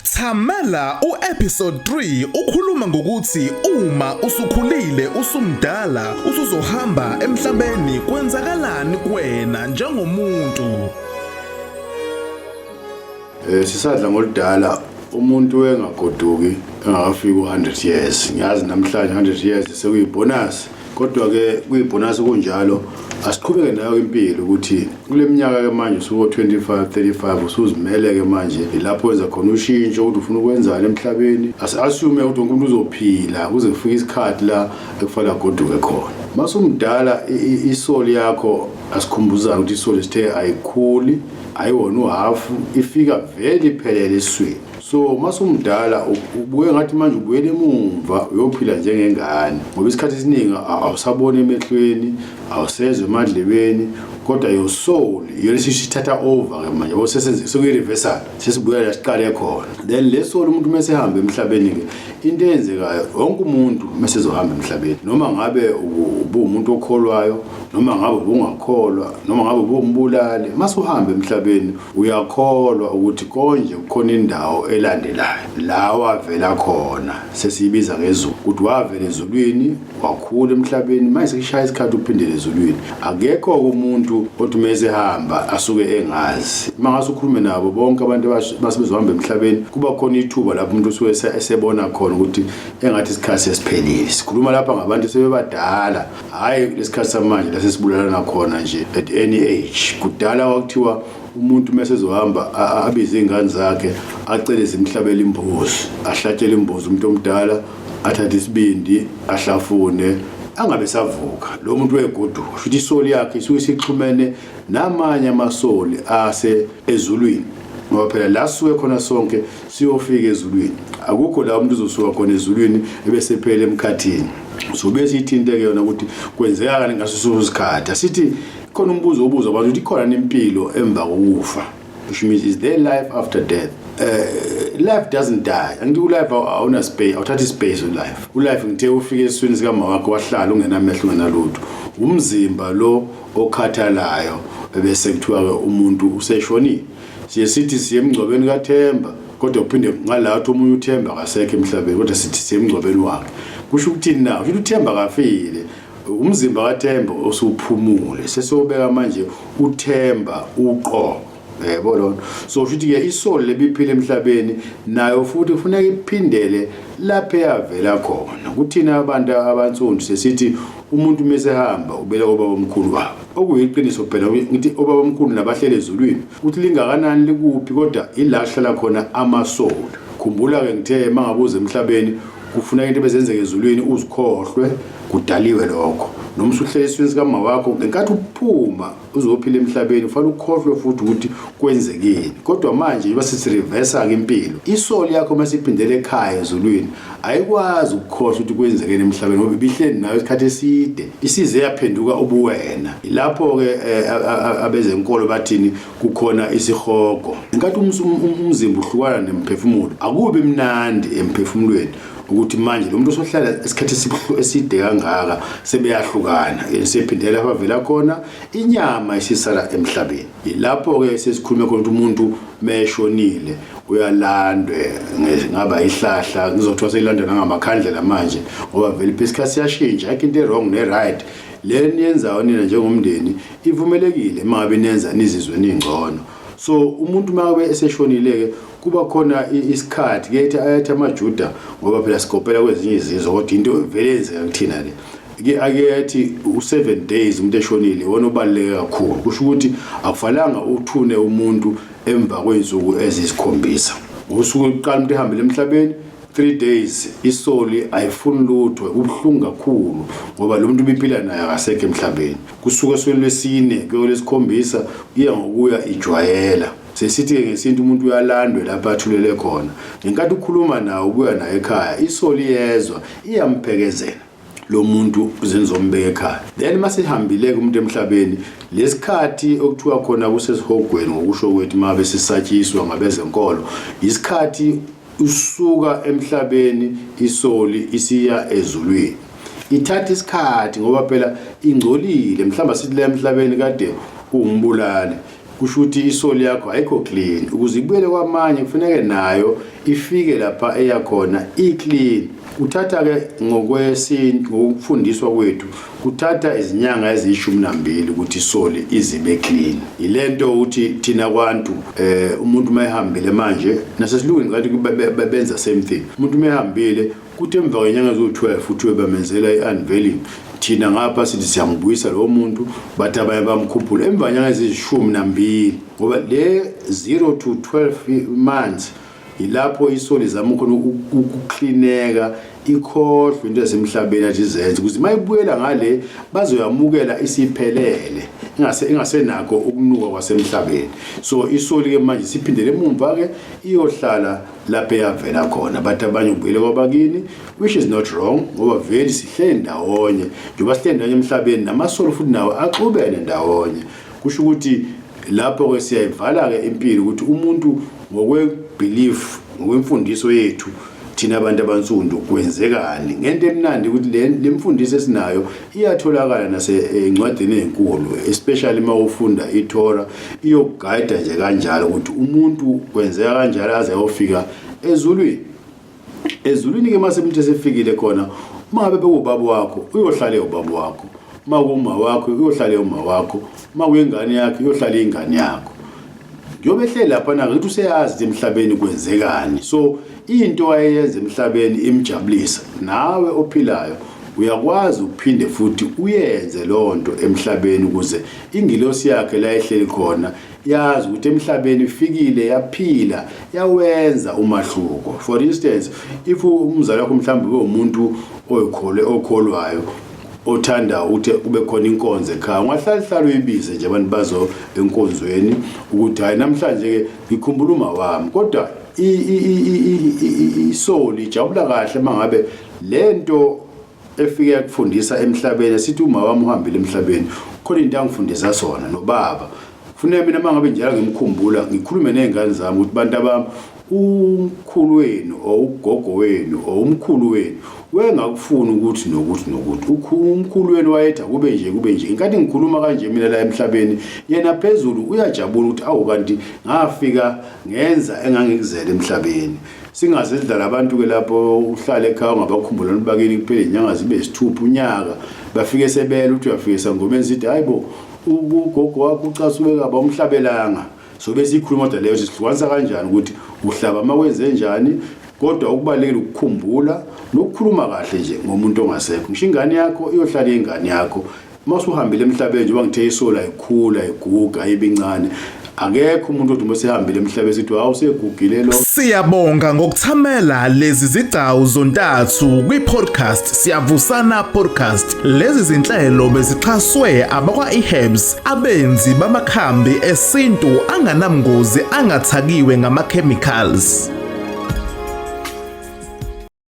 Thamela uepisode 3 ukhuluma ngokuthi uma usukhulile usumdala usuzohamba emhlabeni kwenzakalani kuwena njengomuntu. Sisadla ngoludala umuntu engagoduki engakafiki u-100 years. Ngiyazi namhlanje 100 years sekuyibonus, kodwa ke kuyibonus kunjalo, asiqhubeke nayo impilo ukuthi kule minyaka ke manje usuko 25 35 usuzimele ke manje, ilapho wenza khona ushintsho ukuthi ufuna ukwenzani emhlabeni. Asi-assume ukuthi wonke umuntu uzophila kuze kufike isikhathi la ekufanele agoduke khona. Masumdala, isoul yakho, asikhumbuzane ukuthi isoul sithe ayikhuli, ayiwona uhafu, ifika vele iphelele esiswini. So masumdala ubuye ngathi manje ubuyele emumva uyophila njengengane, ngoba isikhathi esiningi awusaboni emehlweni, awusezwe emadlebeni, kodwa your soul iyona isithatha over ke manje, yabo, sekuyi-reversal, sesibuyela la siqale khona. Then le soul, umuntu mese ehamba emhlabeni ke, into eyenzekayo, wonke umuntu mese ezohamba emhlabeni, noma ngabe ubuwumuntu okholwayo, noma ngabe ubungakholwa, noma ngabe ubuwumbulali, mase uhamba emhlabeni uyakholwa ukuthi konje kukhona indawo elandelayo la wavela khona, sesiyibiza ngezulu, ukuthi wavela ezulwini, wakhula emhlabeni, manje sekushaya isikhathi uphindele ezulwini. Akekho umuntu othi mese ehamba asuke engazi. Uma ngase ukhulume nabo bonke abantu basebezohamba emhlabeni, kuba khona ithuba lapho umuntu usuke esebona khona ukuthi engathi isikhathi sesiphelile. Sikhuluma lapha ngabantu sebebadala, hhayi lesikhathi samanje la sesibulalana khona nje at any age. Kudala kwakuthiwa umuntu mese ezohamba abize iy'ngane zakhe, acele zimhlabele imbuzi, ahlatshele imbuzi umuntu omdala, athathe isibindi ahlafune, angabe savuka lo muntu, wegoduka. Kusho ukuthi isoul yakhe isuke isixhumene namanye amasoul ase ezulwini, ngoba phela la sisuke khona sonke siyofika ezulwini. Akukho la umuntu uzosuka khona ezulwini ebese phela emkhathini. So bese ithinte ke yona ukuthi kwenzeka ngaso sonke isikhathi. Asithi khona umbuzo obuzwa abantu ukuthi ikhona nempilo emva kokufa, which means, is there life after death? Life doesn't die. Angithi ulife awuna space, awuthathi space ulife. Ulife, ngithe, ufike esiswini sikama wakho, wahlala ungenamehlo, ungenalutho, umzimba lo okhathalayo, bese kuthiwa ke umuntu useshonile. Siye sithi siye emngcwabeni kaThemba, kodwa kuphinde ngalathi omunye uThemba akasekho emhlabeni, kodwa sithi siye emngcwabeni wakhe. Kusho ukuthini na? Kusho ukuthi uThemba akafile, umzimba kaThemba osuphumule, sesiyobeka manje uThemba uqobo, yebo lona. So kusho ukuthi-ke isoul lebiphila emhlabeni nayo futhi kufuneka iphindele lapho eyavela khona. Kuthina abantu abansundu sesithi umuntu mesehamba ubela kobaba omkhulu wabo, okuyiqiniso phela. Ngithi obaba omkhulu nabahlele ezulwini, ukuthi lingakanani, likuphi, kodwa ila kuhlala khona amasoul. Khumbula-ke ngithe mangabuza emhlabeni kufuneka into ebezenzeka ezulwini uzikhohlwe, kudaliwe lokho. Noma usuhlele esiswini sikama wakho, ngenkathi uphuma uzophila emhlabeni ufanele ukhohlwe futhi ukuthi kwenzekeni. Kodwa manje njengoba sisireversa-ke impilo, isoul yakho uma siphindele ekhaya ezulwini ayikwazi ukukhohlwa ukuthi kwenzekeni emhlabeni, ngoba ibihleli nayo isikhathi eside, isize yaphenduka ubuwena. Ilapho-ke abezenkolo bathini kukhona isihogo. Ngenkathi umzimba uhlukana nemphefumulo, akubi mnandi emphefumulweni ukuthi manje lo muntu osohlala isikhathi eside kangaka sebeyahlukana, sephindela abavela khona, inyama isisala emhlabeni. Yilapho-ke sesikhulume khona ukuthi umuntu meshonile uyalandwe ngaba ihlahla, ngizothiwa seyilandwa nangamakhandlela manje, ngoba vele isikhathi siyashintsha. Ayikho into e-wrong ne-right. Le niyenzayo nina njengomndeni ivumelekile uma ngabe nenza nizizwe ningcono. So umuntu uma ngabe eseshonile-ke kuba khona isikhathi ke ethi ayathi amaJuda, ngoba phela sikopela kwezinye izizwe, kodwa into vele yenzeka kuthina le ke, ake athi u-7 days umuntu eshonile iwona obaluleke kakhulu. Kusho ukuthi akufanelanga uthune umuntu emva kwey'nsuku eziyisikhombisa. Ngosuku lokuqala umuntu ehambile emhlabeni, 3 days isoul ayifuni lutho, kubuhlungu kakhulu ngoba lo muntu ubiphila naye akasekho emhlabeni. Kusuka esukwini lwesine kuyo lesikhombisa, kuya ngokuya ijwayela. Sesithi-ke ngesintu umuntu uyalandwe lapho athulele khona. Ngenkathi ukhuluma naye ubuya naye ekhaya, isoul iyezwa, iyamphekezela lo muntu zenzombeka ekhaya. Then masehambile-ke umuntu emhlabeni, lesikhathi okuthiwa khona kusesihogweni, ngokusho kwethu uma besisatshiswa ngabezenkolo, isikhathi usuka emhlabeni isoul isiya ezulwini, ithatha isikhathi ngoba phela ingcolile. Mhlawumbe sithi la emhlabeni kade uwumbulali. Kusho ukuthi isoul yakho ayikho clean. Ukuze ibuyele kwamanye kufuneke nayo ifike lapha eyakhona i-clean. Kuthatha-ke ngokwesintu, ngokufundiswa kwethu, kuthatha izinyanga eziyishumi nambili ukuthi isoul izibe clean. Yilento ukuthi thina kwantu umuntu uma ehambile manje, nasesilungwini kanti benza same thing. Umuntu uma ehambile kuthi emva kwenyanga eziwu-12 kuthiwe bamenzela i-unveiling. Thina ngapha sithi siyambuyisa lowo muntu, bathi abanye bamkhuphula emva kwenyanga eziyishumi nambili, ngoba le 0 to 12 months yilapho isoul izama khona ukuklineka, ikhohlwe into yasemhlabeni athi izenze, ukuze uma ibuyela ngale bazoyamukela isiphelele, ingasenakho ukunuka kwasemhlabeni. So isoul-ke manje siphindele emumva-ke iyohlala lapho eyavela khona. Bathi abanye ubuyele kwabakini, which is not wrong, ngoba vele sihleli ndawonye. Njengoba sihleli ndawonye emhlabeni, namasoul futhi nawo axubene ndawonye. Kusho ukuthi lapho-ke siyayivala-ke impilo, ukuthi umuntu ngokwe-belief, ngokwemfundiso yethu thina abantu abansundu, kwenzekani. Ngento emnandi ukuthi le mfundiso esinayo iyatholakala nasencwadini ezinkulu, especially uma ufunda iTorah, iyokugayida nje kanjalo ukuthi umuntu kwenzeka kanjalo aze ayofika ezulwini. Ezulwini-ke mase umuntu esefikile khona, uma ngabe bekuwubaba wakho uyohlala ubaba wakho, uma kuwuma wakho uyohlala uma wakho, uma kuyingane yakho uyohlala ingane yakho. Njengoba ehleli lapha na ngithi useyazi ukuthi emhlabeni kwenzekani, so into ayeyenza emhlabeni imjabulisa. Nawe ophilayo uyakwazi ukuphinde futhi uyenze leyo nto emhlabeni, ukuze ingilosi yakhe la ehleli khona yazi ukuthi emhlabeni ifikile, yaphila, yawenza umahluko. For instance, if umzali wakho mhlawumbe ube umuntu oyikholwe, okholwayo, othanda ukuthi kube khona inkonzo ekhaya, ungahlala hlala uyibize nje abantu bazo enkonzweni ukuthi hayi, namhlanje ke ngikhumbula uma wami. Kodwa isoul ijabula kahle mangabe lento efike yakufundisa emhlabeni, sithi uma wami uhambile emhlabeni, khona into angifundisa sona nobaba. Kufuneka mina mangabe njalo ngimkhumbula, ngikhulume nezingane zami ukuthi bantu abami, umkhulu wenu or ugogo wenu or umkhulu wenu wengakufuni ukuthi nokuthi nokuthi, umkhulu wenu wayethi akube nje, kube nje. Inkathi ngikhuluma kanje mina la emhlabeni, yena phezulu uyajabula ukuthi awu, kanti ngafika ngenza engangikuzela emhlabeni. Singaze sidlala abantu-ke lapho uhlale ekhaya ungabakhumbula abantu bakini, kuphele inyanga zibe isithupha, unyaka, bafike sebela uthi uyafika esangomeni, sithi hayi bo, ugogo wakho ucasuke kaba umhlabelanga. So bese ikhuluma kodwa leyo sihlukanisa kanjani ukuthi uhlaba uma kwenze njani. Kodwa okubalulekile ukukhumbula nokukhuluma kahle nje ngomuntu ongasekho. Ngisho ingane yakho iyohlala ingane yakho uma usuhambile emhlabeni. Njengoba ngithe isoul ayikhula, ayiguga, ayibe incane. Akekho umuntu othi uma sehambile emhlabeni sithi hawu, segugile lo. Siyabonga ngokuthamela lezi zigcawu zontathu kwi-podcast Siyavusana Podcast. Lezi zinhlelo bezixhaswe abakwa-eHerbs, abenzi bamakhambi esintu anganamngozi, angathakiwe ngama-chemicals.